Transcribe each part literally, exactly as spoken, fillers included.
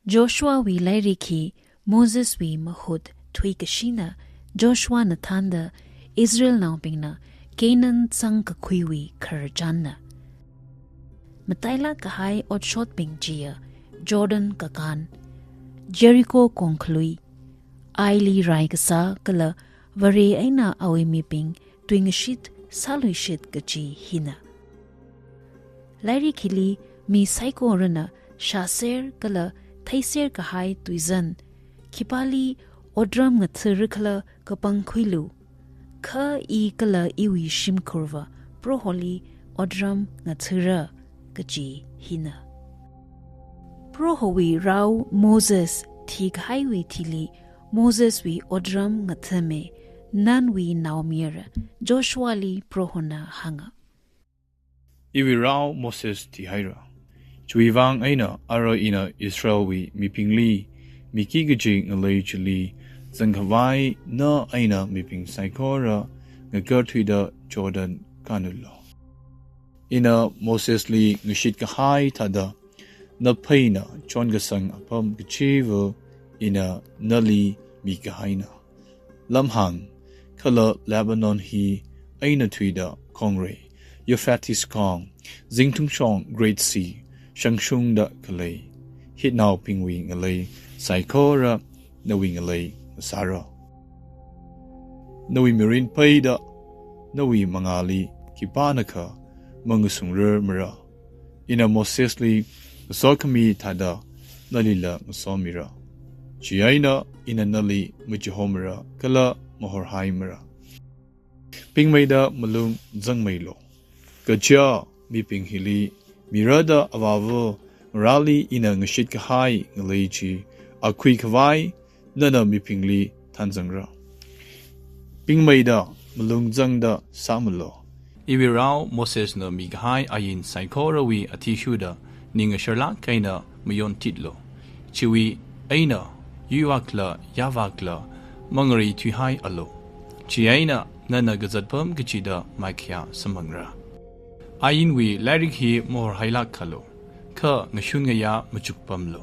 Joshuawui lairik hi Moseswui mahut thuikashina Joshuana thānda Israelnaobingna Canaan zangkakhuiwui khararchanna. Matailāk kahai otshotbing chiya Jordan kakān, Jericho kongkhalui, Aili rai kasā kala Vare eina awui mibing tuingashit sāluishit kachi hina. Lairik hili mi saikorana shāser kala theiser kahai tuizan, khipāli otram ngathara khala kapangkhuilu, kha i kala iwui shimkhurva Proholi otram ngathara kachi hina. Prohowui rao Moses thikahaiwui thili Moseswui otram ngathame, Nunwui naomayara Joshuali Prohona hānga. Iwui rao Moses thihaira. Chiwui vang eina ara ina Israelwui mibingli miki kaji ngalei chili zangkhavai na eina mibing saikora ngakarthuida Jordan kānulu. Ina Mosesli ngashit kahai thāda, na pheina chonkasang apam kachiva ina nali mikahaina. Lamhāng, kala Lebanon hi eina thuida khongrei, Euphrates kong, zingthungshong Great Sea, shangshungda khalei, Hitnaobingwui ngalei saikora nawui ngalei ngasāra. Nawui mirin pheida, nawui mangāli khipānakha mangasungrar mara. Ina Mosesli ngasokhami thāda nalila ngasomira. Chieina ina nali machihomara kala mahorhaimara. Pingmeida malung zangmeilu. Kaja mibing hili mirada avāva ngarāli ina ngashit kahai ngalei chi akhui khavai nana mibingli thanzangra. Pingmeida malung zangda sāmalu. Iwui rao Mosesna mikahai ain saikorawui athishurda ning ngasharlāk eina mayontitlu. Chiwui eina yuivākla yāvākla mangareithuihai alu. Chieina nana kazatpam kachida maikhayā samphangra. Ainwui lairik hi mahorhailāk khalu, kha ngashun ngayā machukpamlu.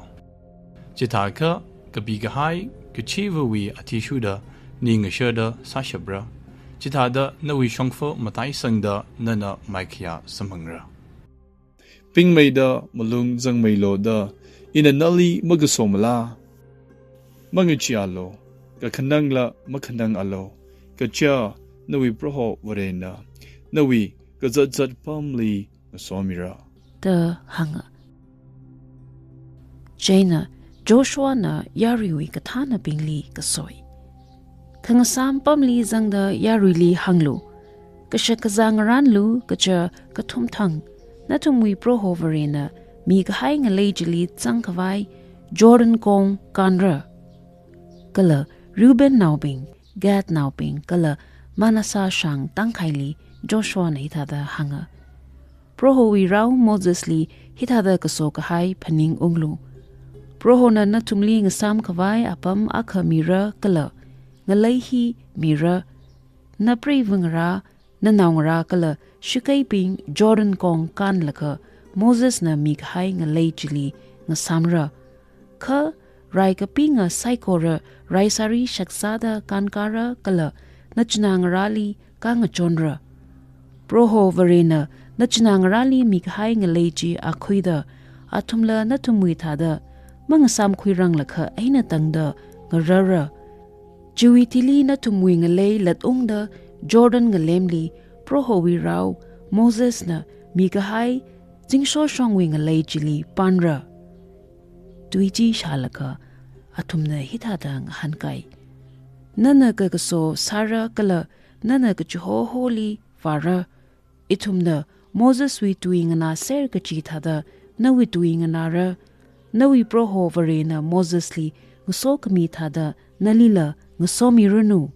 Chithākha kapikahai kachivawui athishurda ning ngasharda sāshapra. Chithāda nawui shongfa mataisangda nana maikhayā samphangra. Pingmeida malung zangmeilu da ina nali makasomala? Mangacheealu, kakhanangla makhanangalu, kaja nawui Proho Varena nawui kazat zatpamli ngasomira, da hānga. Chieina Joshuana yaruiwui kathānabingli kasoi. Khangasam pamli zangda yaruili hānglu, kashak kazā ngarānlu, kaja kathumthang nathumwui Proho Varena mikahai ngalei chili zangkhavai Jordan kong kānra. Kala Reubennaobing, Gadnaobing kala Manasseh shāng tangkhaili Joshuana hithāda hānga. Prohowui rao Mosesli hithāda kaso kahai phaningunglu. Prohona nathumli ngasam khavai apam akha mira kala ngalei hi mira, napreivangarā, nanaongarā kala shakeibing Jordan kong kānlaga Mosesna mikahai ngalei chili ngasamra. Kha rai kapinga saikora raisāri shakzāda kānkāra kala nachinā ngarāli kāngachonra. Proho Varena nachinā ngarāli mikahai ngalei chi akhuida athumla nathumwui thāda mangasamkhuiranglakha eina tangda ngararra. Chiwui thili nathumwui ngalei latungda Jordan ngalemli Prohowui rao Mosesna mikahai zingshoshongwui ngalei chili pānra. Tui chi shālaga athumna hithāda ngahānkai. Nana kakaso sāra kala nana kachihoholi vāra. Ithumna Moseswui tui nganāser kachi thāda nawui tui nganāra. Nawui Proho Varena Mosesli ngasokhami thāda nalila ngasomiranu.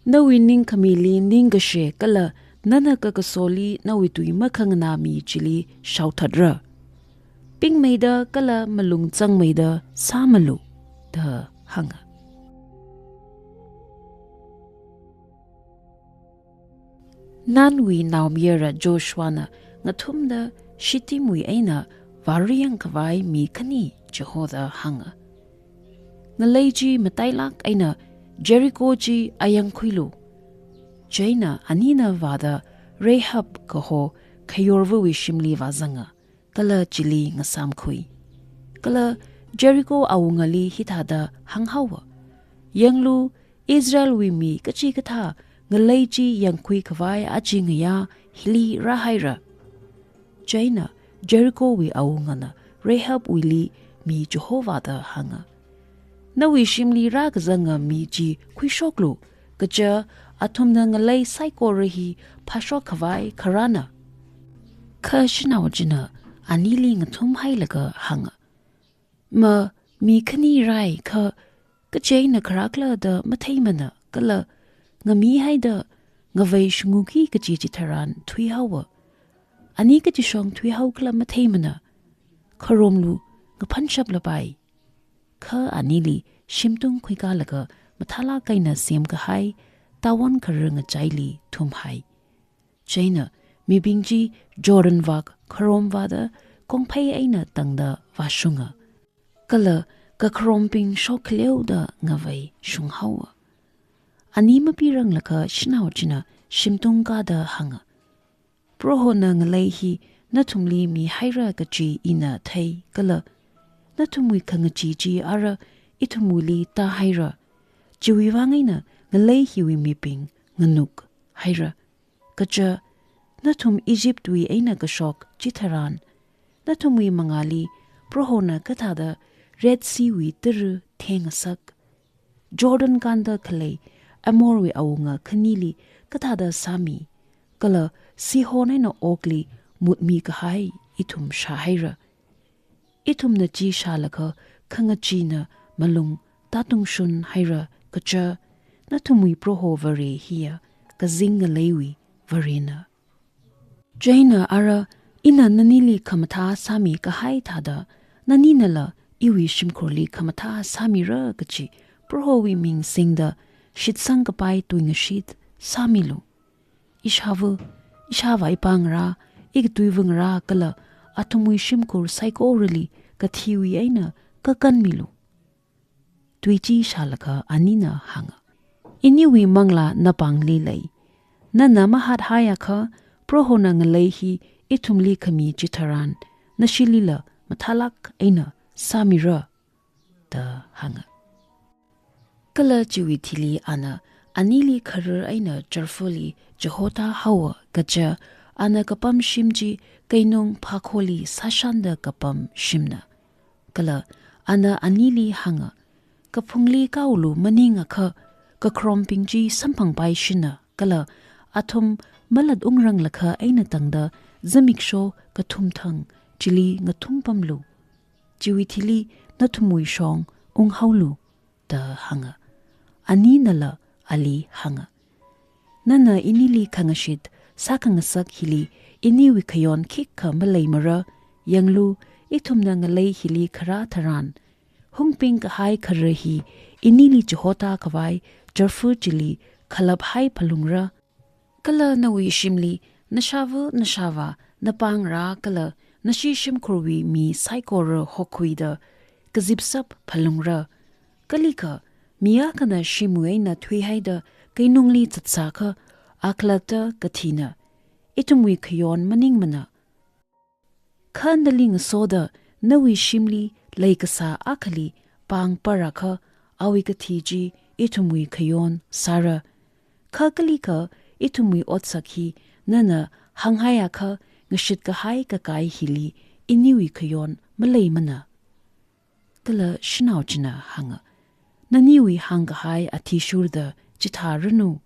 Nawui ningkhamili ningkashe kala nana kakasoli nawui tui makhanganāmi chili shaothatra. Pingmeida kala malung zangmeida sāmalu, da hānga. Nunwui naomayara Joshuana ngathumda Shittimwui eina vāriang khavai mi khani chihoda hānga, "Ngalei chi matailāk eina Jericho chi ayangkhuilu." Chieina anina vāda Rahab kaho khayorvawui shimli vāzanga, kala chili ngasāmkhui. Kala Jericho awungali hithāda hānghaowa, "Yanglu, Israelwui mi kachikathā ngalei chi yangkhui khavai aja ngayā hili rāhaira." Chieina Jerichowui awungana Rahabwuili mi chihovāda hānga, "Nawui shimli rākazanga mi chi khuishoklu, kaja athumna ngalei saikora hi phāshok khavai kharāna." Kha shanao china anili ngathumhailaga hānga, "Ma, mi khani rāi kha kachi eina kharākhala da matheimana, kala ngamihaida ngavei shungki kachi chitharan thuihaowa. Ani kachishong thuihaokhala matheimana. Kharomlu, ngaphanshap lapai." Kha anili shimtung khuikalaga mathālāk eina semkahai tawon kharā ngachaili thumhai. Chieina mibing chi Jordan vak kharomvāda kongphei eina tangda vāshunga. Kala kakharombing shokkhaleiuda ngavei shunghaowa. Ani mapiranglakha shanao china shimtung kāda hānga, "Prohona ngalei hi nathumli mihaira kachi ina thei, kala nathumwui khangachee chi ara ithumwuili tāhaira. Chiwui vang eina ngalei hiwui mibing nganuk haira. Kaja nathum Egyptwui eina kashok chitharan, nathumwui mangāli Prohona kathāda Red Seawui tara thengasak, Jordan kānda khalei Amorwui awunga khanili kathāda sāmi, kala Sihon eina Ogli mutmi kahai ithum shāhaira. Ithumna chi shālaga khangacheena malung tātungshun haira, kaja nathumwui Proho Vare hiya kazing ngaleiwui Varena. Chieina ara ina nanili khamathā sāmi kahai thāda, naninala iwui shimkhurli khamathā sāmira kachi Prohowui ming singda shitsang kapai tuingashit sāmilu. Ishāva, ishāvā ipāngarā, ikathuiva ngarā kala athumwui shimkhur saikorali kathiwui eina kakanmilu." Tui chi shālaga anina hānga, "Iniwui manglā napāngli lei. Nana mahathaiakha, Prohona ngalei hi ithumli khami chitharan, nashilila mathālāk eina sāmira," da hānga. Kala chiwui thili ana anili kharar eina charfali chihotā haowa, kaja ana kapam shim chi keinung phākholi sāshanda kapam shimna. Kala ana anili hānga, "Kaphungli kāolu maningakha kakharombing chi samphangpaishina, kala athum malat ungranglakha eina tangda zimiksho kathumthang chili ngathumpamlu. Chiwui thili nathumwui shong unghaolu," da hānga. Aninala ali hānga, "Nana inili khangashit sākhangasak hili iniwui khayon khikha maleimara. Yanglu, ithumna ngalei hili kharā tharan, hungbing kahai kharar hi inili chihotā khavai charfa chili khalap haiphalungra. Kala nawui shimli nashāva nashāvā, napāngarā kala nashi shimkhurwui mi saikora hokhuida kazipsap phalungra. Kalikha mi akhana shimwui eina thuihaida keinungli zatsākha, a khalatta kathina. Ithumwui khayon maningmana. Kha nali ngasoda nawui shimli leikasā akhali pāng parakha, awui kathi chi ithumwui khayon sāra. Kha kalikha ithumwui otsak hi nana hānghaiakha, ngashit kahai kakai hili iniwui khayon maleimana." Kala shanao china hānga, "Naniwui hāngkahai athishurda chithāranu."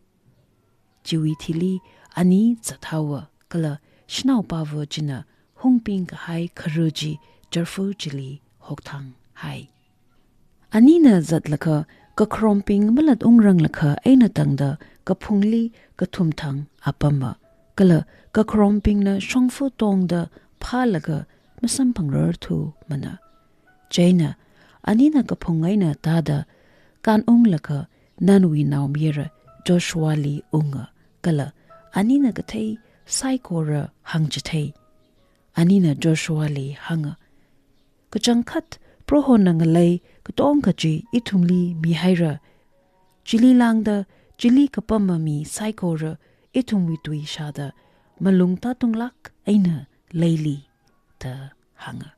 Chiwui thili ani zathaowa, kala shanaopava china hungbing kahai kharar chi charfa chili hokthang hai. Anina zatlaga kakharombing malat ungranglakha eina tangda kaphungli kathumthang apama, kala kakharombingna shongfa tongda phālaga masamphangrarthumana. Chieina anina kaphung eina tāda kān unglaga Nunwui naomayara Joshuali unga, kala anina kathei saikora hāngchithei. Anina Joshuali hānga, Kachangkhat Prohona ngalei katonga chi ithumli mihaira. Chili lāngda chili kapama mi saikora ithumwui tui shāda malung tātunglāk eina leili da hānga.